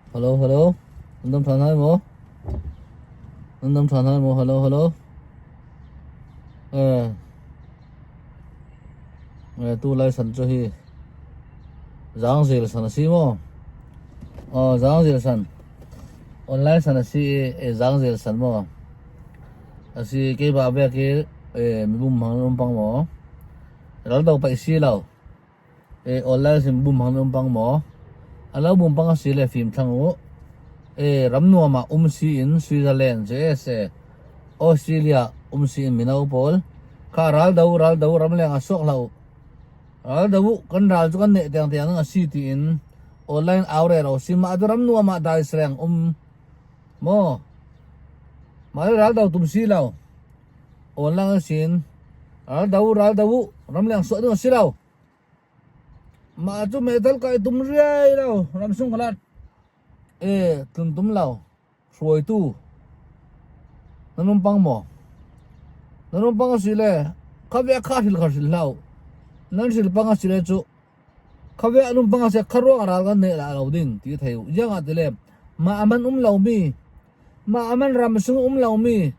Hello hello Nan dam tha hnai maw? Nan dam tha hnai maw? Hello hello Eh Eh tu lai san chu hi Zang zil san a si maw? Aw zang zil san Online san a si i eh zang zil san maw? A si keimah bek hi eh mibum hmang an um pang maw? Ral do paih si lo. E online sin bum hang um pang maw? A lo bum pang a si le fim thlang u. E ram nuam ah um si in Switzerland, USA, Australia um si in mino pawl kha ral do ral do ram leng ah suak hlah u. Ral do u kan ral cu kan neh tiang tiang a si ti in online au re ro si mah cu ram nuam ah dai sereng um maw? Mah ral do tum si lo. Online sin ral do ral do u ramleng suah ding a si lo. Mah cu meithal kai tum riai lo ramsung khalat e tlun tum lo hruaitu nan um pang maw? Nan um pang a si le kha ve kha hril kha hril hlah u. Nan hril pang a si le cu kha ve an um pang a si kha ruang ral kan neih lah lo ding ti thei u. Iang ah ti le mah aman um lomi mah aman ram sung um lomi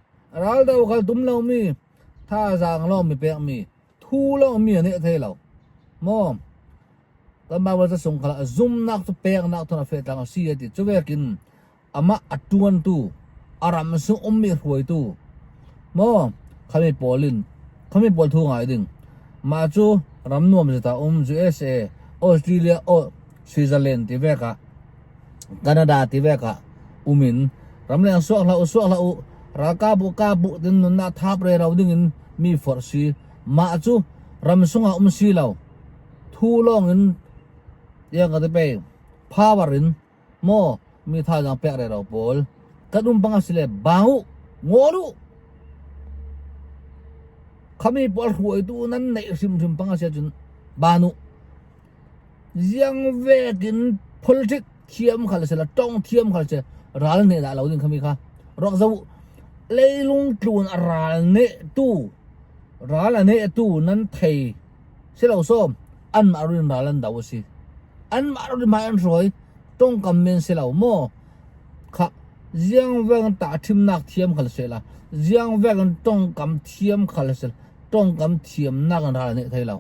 ral do kal tum lomi thazaang lawng mi pekmi thu lawng mi nih a thei lo maw kan Bible ca sung khala zumnak cu peknak thon a fehtlang a si a ti cu vekin amah a tuantu a ram sung ummi hruaitu maw khami pawl in khami pawl thu ngai ding mah cu ram nuam zeta um USA Australia o Switzerland ti veka Canada ti vek ah um in ramleng suak hlah u suak hlah u ralkap u kap bu tin nunnak thap re ro ding in mi forh si mah cu ram sungah um si lo thu lawng in tiang ka ti pe power in maw mi thazaang pek re ro pawl kan um pang asile bang u ngol u khami pawl hruaitu nan neih hrimhrim pang asia cun ban u Ziang vekin politic thiam khal se la tong thiam khal se ral ne dah lo ding khami kha rak zo leilung tlun a ral ne tu ral a ne tu nan thei si lo som an mah rin ral an do si an mah rin mai an hruai tongkam men si lo mo kha ziang veng ta thim nak thiam khal se la ziang veng tongkam thiam khal se tongkam thiam nak an ral ne thei lo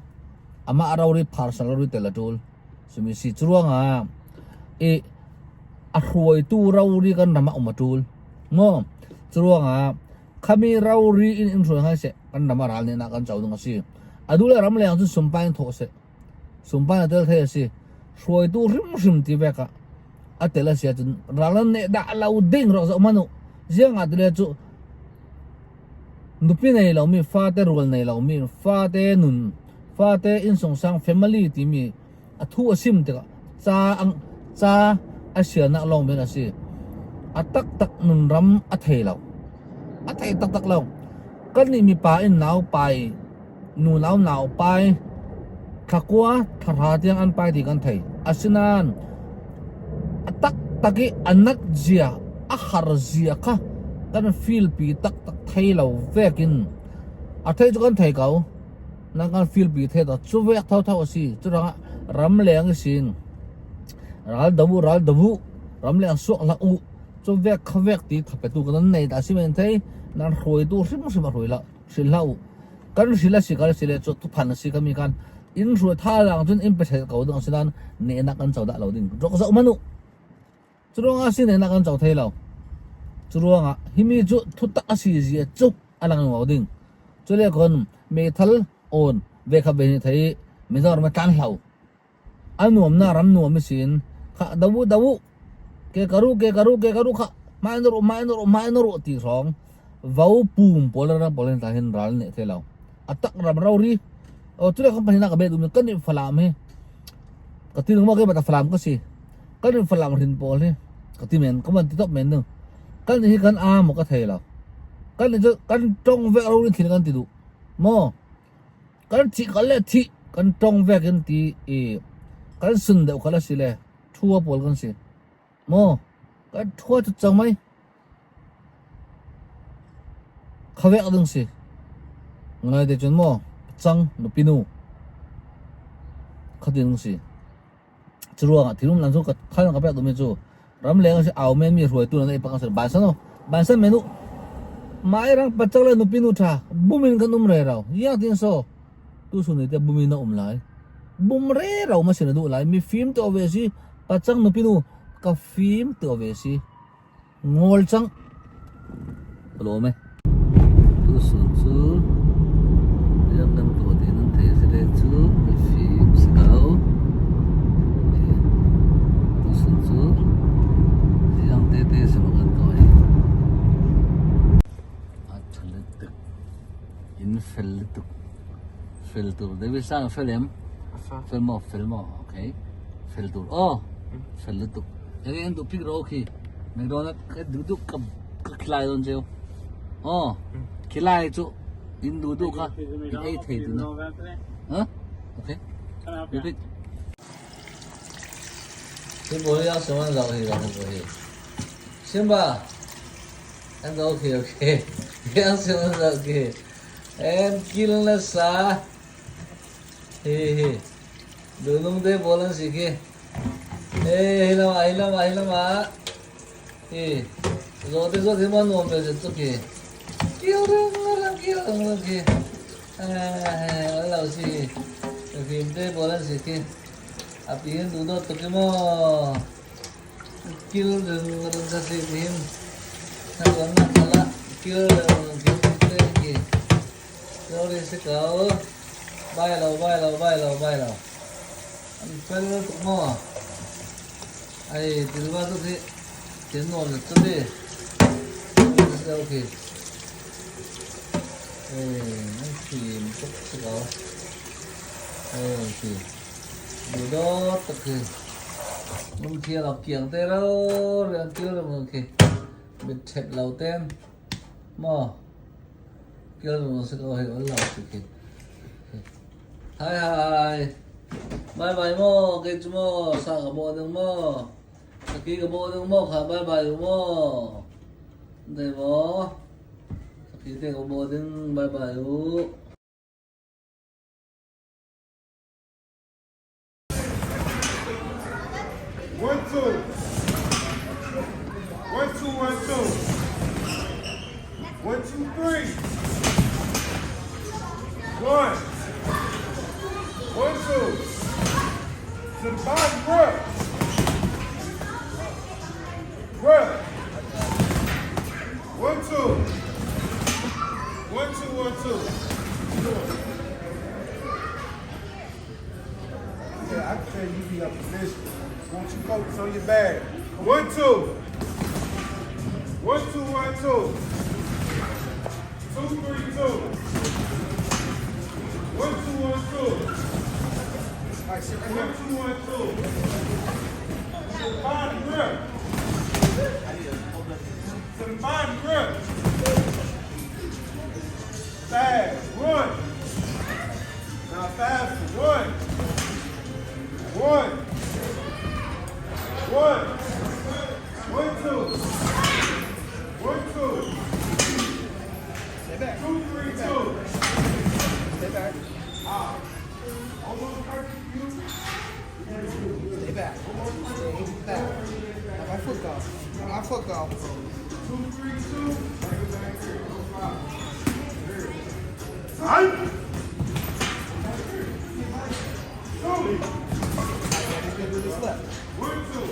amah rori pharsal rori tel a ṭul. Sumi si curuangah i a hruaitu rori kan ram ah um a ṭul. Maw? Curuangah khami rori in in hruai ngai seh kan ram ah ral nih nak kan co ding a si. Adu le ram leng cun sumpai in thawh seh. Sumpai a tel thei a si. Hruaitu hrimhrim ti vek ah a tel a si ahcun ral an neh dah lo ding rak zoh hmanh u. Ziang ah tile cu Nupi nei lomi, fate rual nei lomi, fate nun, fate innsungsang family timi a thu a sim tikah ca ca a sianak lawng men a si. A taktak nunram a thei lo. A thei taktak lo. Kan nih mipa in nau pai, nu nau nau pai, thlakua thlahra tiang an pai ti kan thei. Asinain a taktak i a nat zia, a har zia kha kan feel pi taktak thei lo vekin a thei cu kan thei ko. Nan kan feel pi thei to cu vek thotho a si. Curangah ramleng i sin ral do u ral do u ramleng suak hlah u cu vek kha vek ti thapetu kan nei ta si men thei nan hruaitu hrimhrim a hruai lo hrilh hlah u kan hrilh a si kal si le cu thuphan a si kami kan in hruai tha lang cun in pe ko ding si nan ne nak kan co dah lo ding rok zo manu cu ruangah si ne nak kan co thei lo cu ruangah himi cu thutak a si zia cu alang ngo ding cu le kon meithal on ve kha ve ni thei Mizoram tlan hlau a nuam na ram nuam i sin kha dawu dawu ke karu ke karu ke karu kha mai na ru mai na ru mai na ru ti hrawng vo pum pawl ram pawl ta hin ral ne the lo atak ram ro ri o chu le company na ka be dum kan ni falam hi ka ti ma ke ba ta falam ka si kan ni falam rin pawl hi ka ti men ka man ti top men nu kan hi kan a mo ka thei lo kan ni chu kan tong ve ro rin thin kan ti du mo Kan thih kal le thih kan tong vek in ti i kan sun deuh khal a si le thua pawl kan si. Maw kan thua cu cang mei. Khavek ding si. Ngai te cun maw cang nupi nu khatin si. Curuangah thinum lan cu ka than ka pek dumi cu. Ram leng a si au men mi hruaitu nan ei pak a si. Bansan u. Bansan men u. Mah rang pachak le nupi nu tha bum in kan um re rau. Yang tin so tu sun te bum in na um lai. Bum re rau ma sin du lai. Mi fim te ove si pachak nupi nu ka fim te ove si. Ngol cang. Ka lawm e. Tusun cu rian kan tuah ti nan theih si le cu mifim si ko. Tusun cu ziang tete si maw kan tuah hi. A ṭha tuk. Inn fel tuk. Fel tur. David sang fel em? Fel maw? Fel maw? Okay. Fel tur. Oh, fel lutuk. Enge an duh pik ro khi. McDonald ka duh duh ka ka khilai don cheu. Oh, khilai chu in duh duh kha in ei thei tu na. Huh? Okay. Repeat. Simba 要什么老黑老黑？Simba, and okay okay. 要什么老黑？And kill na sa. He he. Dunung te bol an si khi. Hei hei lamah hei lamah hei lamah. Hi zawhte zawt hi maw nuam ve zet chu khi. Kil reng reng kil reng reng khi. Hei an lo si hi. Mifim te bol an si khi. A pi hin duh dawt tuk hi maw. Kil reng reng kha si ti hin. Hnakuan nak khala kil reng reng kil te khi. Sorry si ko. Bai lo bai lo bai lo bai lo. An fel tuk maw? Ai tilva tu khi tin nuam zet chu ti. Si lo khi. Ei an fim tuk si ko. Ei khi. Du dawt tak khi. Lung thial a kiang te ro riang kil reng khi. Mit thep lo ten. Maw? Hai hai. Bye bye maw kei cu maw sa ka bawh ding maw saki ka bawh ding maw kha bye bye u maw dei maw saki te ka bawh ding bye bye u. One, two. One, two, one, two. One, two, three. One. One, two. To the bottom, grip. Grip. One, two. One, two, one, two. Yeah, I can tell you be up in this. Won't you focus on your bag? One, two. One, two, one, two. Two, three, two. One, two, one, two. All right, sit right One, two, one, two. To the bottom grip. To the bottom grip. Fast. One. Now faster. One. One. One. One, two. One, two. Stay back. Two, three, two. Stay back. Ah. Almost perfect view. Stay back. Stay back. Let my foot go. Let my foot go. Two, three, two. Bring it back here. No problem. Here. Right. Two. Just gonna do this left. One, two.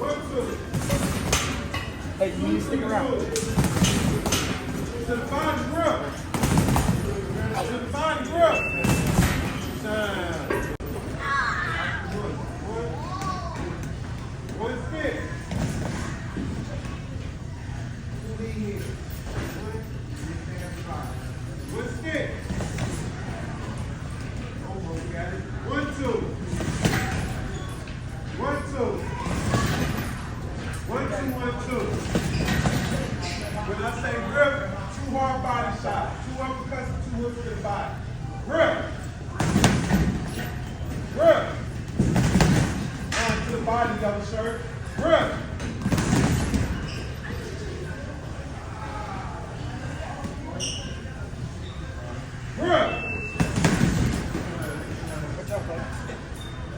One, two. Hey, you need to stick around. To the bottom grip. To the bottom grip. Down. One, one, one stick. One stick. Almost got it. One, two. One, two. One, two, one, two. When I say grip, two hard body shots, two uppercuts, and two hooks to the body. Grip. Grip. On to the body, yellow shirt. Grip. Grip. Watch out, buddy.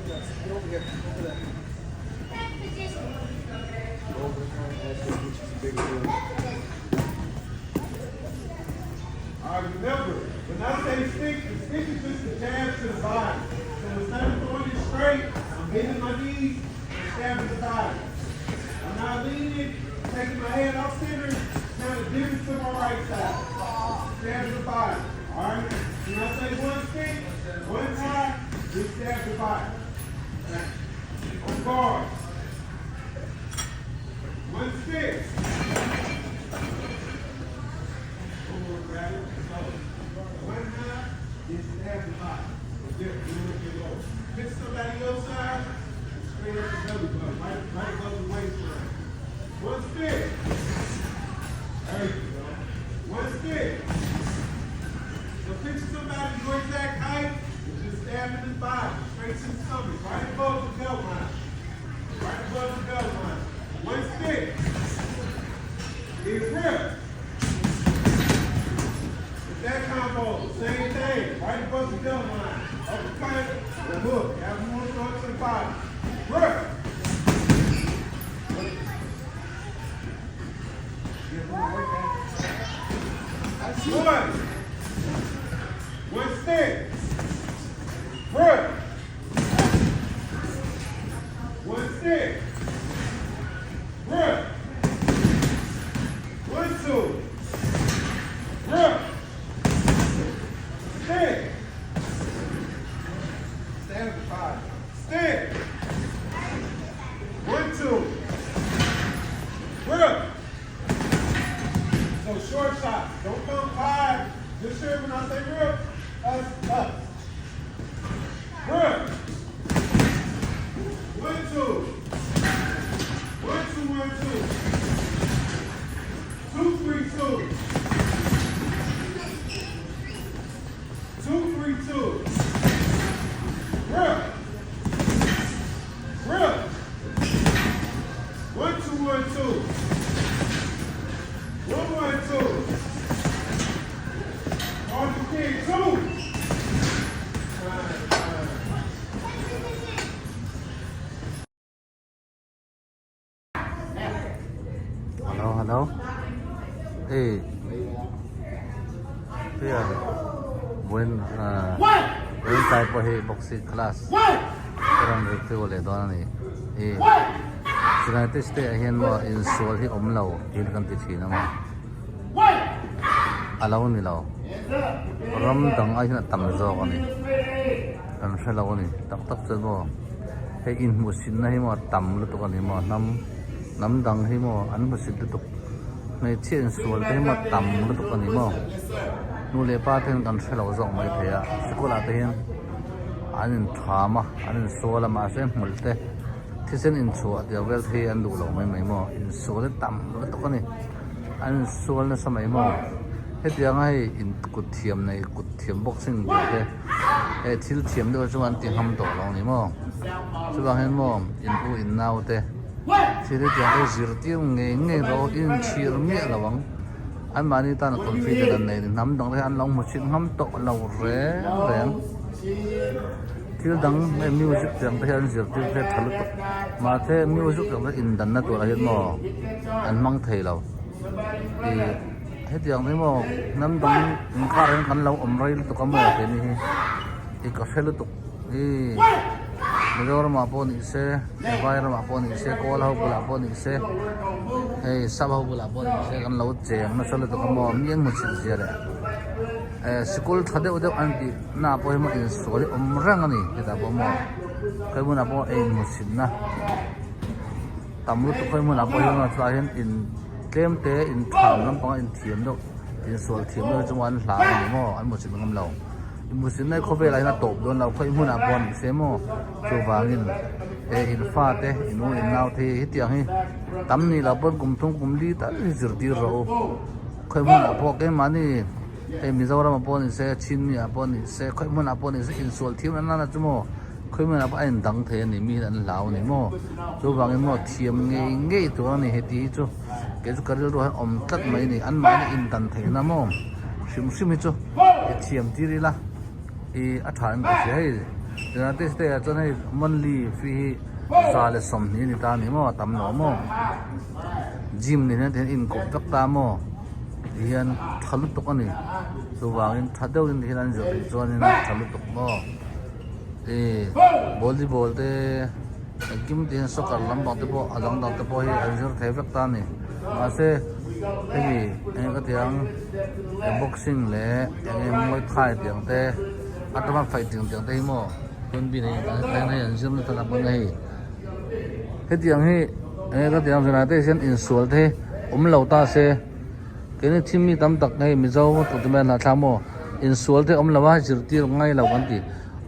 Get over here. Over there. your body. On guard. 1 6. One more, grab it. So, 1 9, then stab the body. So dip, do it, get low. Pick somebody your size, and straight up the belly button, right above the waistline. 1 6. There you go. 1 6. So picture somebody your exact height and just stab in his body, straight to the stomach, right above the belt line. Right above the belt line. 1 6. Then rip. With that combo, same thing, right above the belt line. Uppercut, or hook, however you want to throw it to the body. Rip. Give him right back. 1. 1 6. Rip. 1 6. Rip. 1 2. Rip. Stick. Stab the body. Stick. 1 2. Rip. So short shots. Don't come high. Just sure when I say rip, us, us. Rip. 1 2. 1 2 1 2. 2 3 2. 2 3 2. Rip. Rip. 1 2 1 2. 1 1 2. On the kick, two. Time, time. Hello, hello. Hey. Here. When when type of hi boxing class. Karan review le dawn ani. E United States ah hian maw insual hi awm lo thil kan ti thin a maw. A lo ni lo. Ram dang ai hian a tam zawk ani. Kan hre lo ani. Tak tak chuan maw hei inhmuhsitna hi maw a tam lutuk ani maw hnam hnam dang hi maw an hmuhsit lutuk. Hmeichhia insual te hi maw tam lutuk ani maw. Nu leh pa te hian kan hre lo zawk mai thei a. Sikul ah te hian an intham a an insual a mahse hmul te thisen inchhuah tir vel te hi an duh lo mai mai maw. Insual hi tam lutuk ani. An insual nasa mai maw. Hetiang a hei in kut thiam nei kut thiam boxing tih te hei thil thiam deuh chu an ti ngam tawh lo ni maw. Chuvang hian maw in u in nau te thil hetiang te zirtir ngei ngei rawh inchhir miah lo ang. Anmahni tana confident an nei a ni. Hnam dang te hian an lo hmu chhin ngam tawh lo reng reng. Thil dang hei music tiang te hian an zirtir te tha lutuk. Mahse music tiang te indanna turah hian maw an hmang thei lo. Ih hetiang te hi maw hnam dang inkar hian kan lo awm rei lutuk a maw tih ni hi ih ka hre lutuk. Ih Mizoram ah pawh ni se Vai ramah pawh ni se Kawl ho bulah pawh ni se hei sap ho bulah pawh ni se kan lo cheng nasa lutuk a maw mi an hmu chhit zia leh eh sikul tha deuh deuh an tih na pawh hi maw insual hi awm reng a ni hetah pawh maw khawi hmunah pawh ei hmu chhitna tam lutuk khawi hmunah pawh hian chulaiah hian in tlem te intham lampanga inthiam deuh insual thiam deuh hi chu maw an hlau a ni maw an hmu chhit ngam lo. Muslim khawvelah hian a tawp dawn lo khawi hmunah pawh ni se maw chuvangin he in fa te in u in nau te hi hetiang hi tam ni lo pawn kum thum kum li tal hi zirtir rawh u khawi hmunah pawh keimahni hei Mizoram ah pawh ni se Chinmi ah pawh ni se khawi hmunah pawh ni se insual thiam na nana chu maw khawi hmunah pawh a indang thei a ni mi hian an hlau a ni maw chuvangin maw thiam ngei ngei tur a ni heti hi chu kei chu ka rilru ah hian awm tlat mai a ni anmahni indan theihna maw. Hrim hrim hi chu i thiam tir ila i a tha in ka hria hei United States ah chuan hei monthly fee hi 120 a ni ta a ni maw a tam lo maw gym nen hian tihian inkawp vek ta maw tihian tha lutuk a ni chuvangin tha deuhin tihian an zir theih chuanin tha lutuk maw i volleyball te engkim tihian soccer lampang te pawh a dang dang te pawh hi an zir thei vek ta a ni mahse hemi eng ka tih ang boxing leh eng nge muay thai tih ang te atanga fighting tih ang te hi maw. Puan bin hei tah hian hei an zir nasa tak pawn hei hetiang hi enge ka tih ang zirah te hian insual te hi awm lo ta se keini thim mi tam tak hei mizo tute mai an hnah thlak maw insual te awm lo a zirtir ngai lo kan ti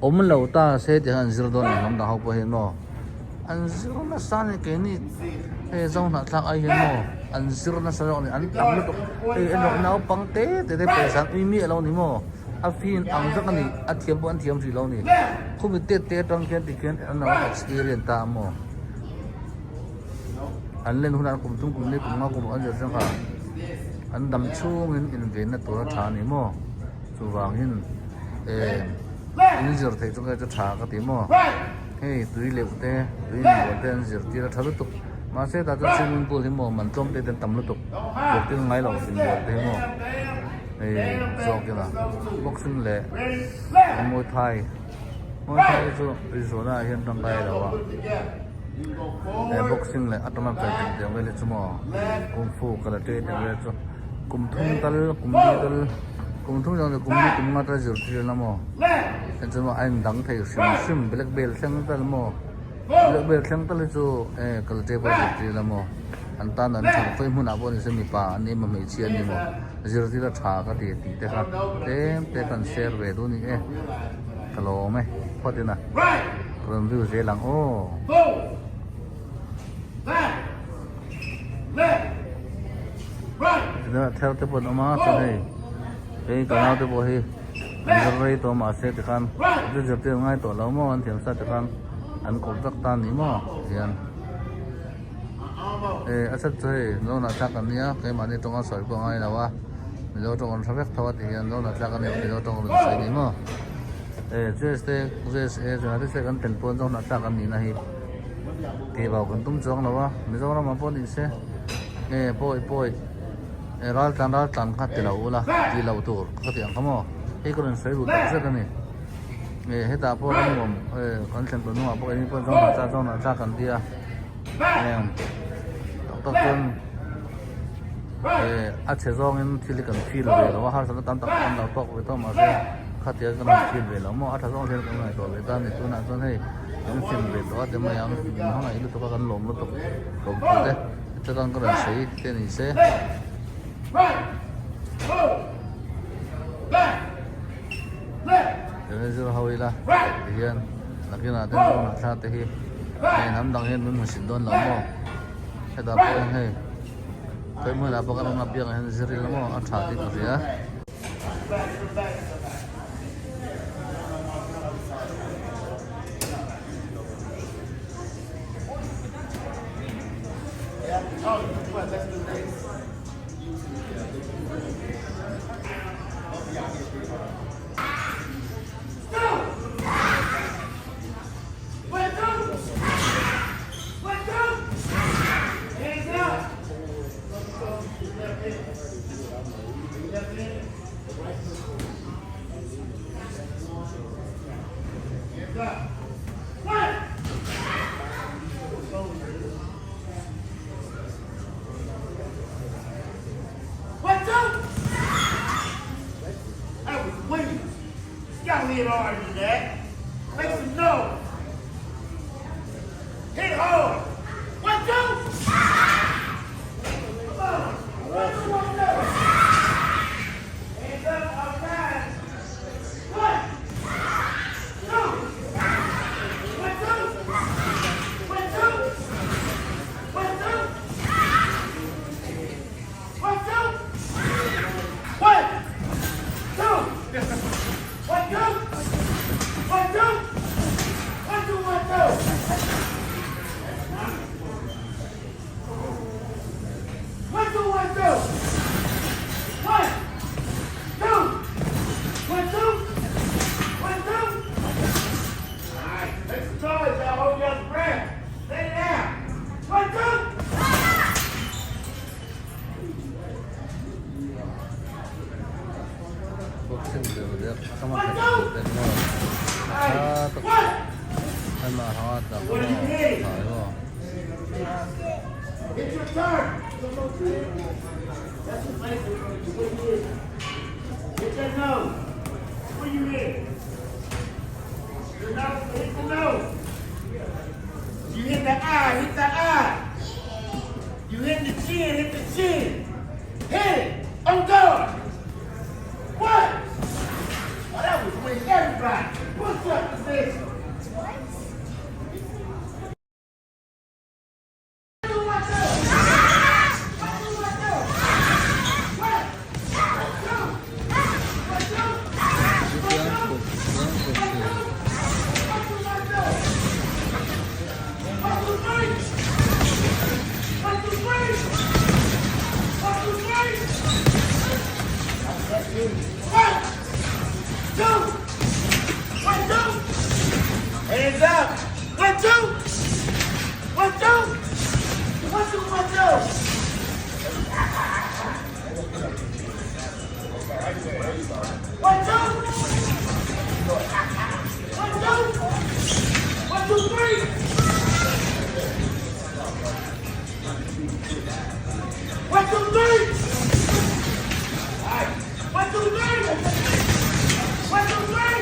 awm lo ta se tih kha an zir dawn ang hnam dang ho pawh hian maw an zir nasa a ni keini hei zo hnah thlak ai hian maw an zir nasa zawk a ni an tam lutuk hei erawh naupang te te te pawisa an ui miah lo a ni maw. A fin ang vek a ni, a thiam pawh an thiam hrih lo a ni. Khumi tet te atang khian tikhian an lo experience ta a maw? An len hunah an kum thum kum li kum nga kum an zir chang kha an dam chhungin invenna tur a tha a ni maw? Chuvangin eh in zir theih chu chu tha ka ti maw? Hei tui leuh te tui inbual te an zirtir a tha lutuk. Mahse tah chuan swimming pool hi maw man tlawm te te an tam lutuk zirtir ngai lo inbual te hi maw? Hei zawk ila boxing leh muay thai muay thai hi chu rizawna ah hian tangkai lo a he boxing leh atanga kaltin tiang vel hi chu maw kung fu karate tiang vel chu kum thum tal kum li tal kum thum zawng kum li kum nga tal zir tir ila maw hei chu maw a indang thei hrim hrim black belt thleng tal maw black belt thleng tal hi chu eh karate pawh zir tir ila maw an tan an tha khawi hmunah pawh ni se mipa an ni emaw hmeichhia an ni emaw. Zirtir a tha ka ti tih te kha tlem te kan share ve duh ni e ka lawm e phawt ina ka rawn view zel ang aw. Tinah ther te pawh an awm a chuan hei hei ka nau te pawh hi an zir rei tawh mahse tikhan zirtir an ngai tawh lo maw an thiam sa tikhan an kawp vek ta ni maw tihian. Eh a that chu hei Zona tlak an nia keimahni tawnga sawi pawh a ngai lo a Mizo tawng an hre vek tho a ti hian Zona tlak a nia Mizo tawng rawn sawi ni maw eh Jess te Jess e Zona te kan tel pawn Zona tlak an nihna hi tih vau kan tum chuang lo a Mizoram ah pawh ni se eh pawi pawi eh ral tlan ral tlan kha ti lo ula tih loh tur ka ti ang kha maw hei ka rawn sawi duh tak zet a ni eh hetah pawh ram nuam eh kan thlen tawh hnungah pawh keini pawh Zona tlak Zona tlak kan ti a. Heng tak tak chuan eh a chhe zawngin thil hi kan feel ve lo a harsatna tam tak kan lo tawk ve tawh mahse khatia kan rawn feel ve lo maw a tha zawng hian kan ngaihtuah ve ta a ni tunah chuan hei kan feel ve tawh a ti mai ang min hmangaih lutuk a kan lawm lutuk lawm thu te hetiang ka rawn sawi te ni se. Eng zir ho ila tihian nakinah te chuan a thla te hi hei hnam dang hian min hmusit dawn lo maw hetah pawh hian hei khawi hmunah pawh kan awm apiangah hian zir ila maw a tha tih ka hria. Boxing deuh deuh a kama khat deuh deuh maw a tha tak amah hanga tak maw tha maw. The nose, hit the nose. You hit the eye, hit the eye. You hit the chin, hit the chin. Hit it. On guard. What? Oh, that was with everybody. Push up position. Hands up. 1, 2. 1, 2. 1, 2, 1, 2. 1, 2. 1, 2. 1, 2, 3. 1, 2, 3. 1, 2, 3. 1, 2, 3.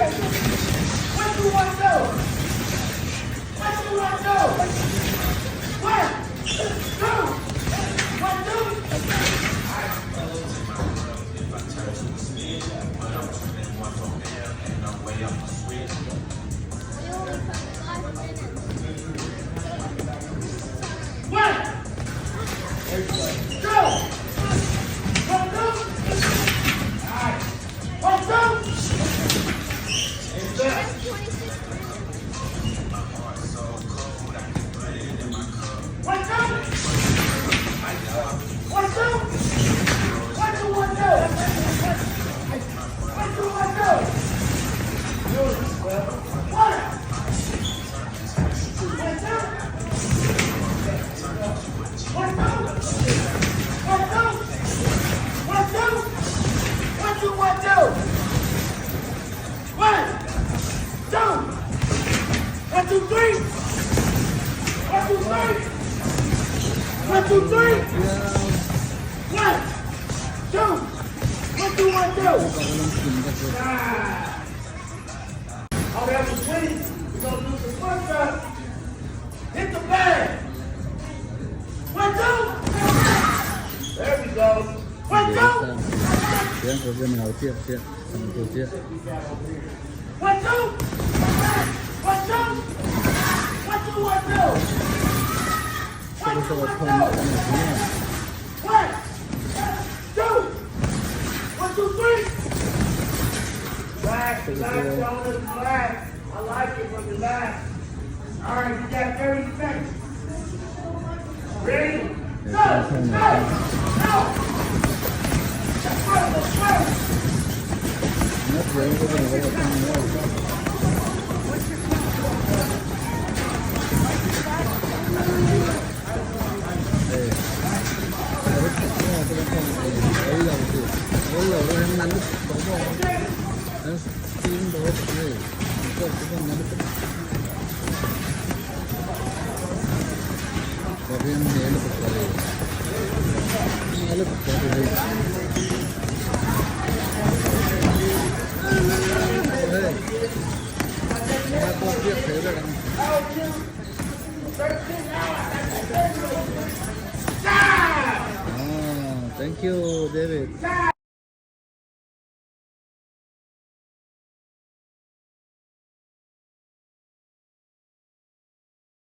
1, 2, 1, 2. 1, 2, 1, 2. 1, 2. 1, 2. We only put 5 minutes. 1. Go. 1, 2. 1, 2. That's 26 minutes. 1, 2. 1, 2. 1, 2, 1, 2. 1, 2, 1, 2. 1. 1, 2. 1, 2. 1, 2. 1, 2. 1, 2, 1, 2. 1, 2. 1, 2, 3. 1, 2, 3. 1, 2, 3. 1, 2. 1, 2, 1, 2. Ah. Oh, that was clean. We're gonna do the push up. Hit the bag. 1, 2. There we go. 1, 2. tiếng có cái nào tiếp tiếp thằng tôi tiếp. 1, 2. 1, 2. 1, 2, 1, 2. 1, 2, 1, 2. 1, 2. 1, 2, 3. Relax, relax, shoulders, relax. I like it when relax. All right, you got 30 seconds. Ready? Go, go, go. Let's go, let's go. Nhất với cái này có một nữa. Đây. Thank you, David.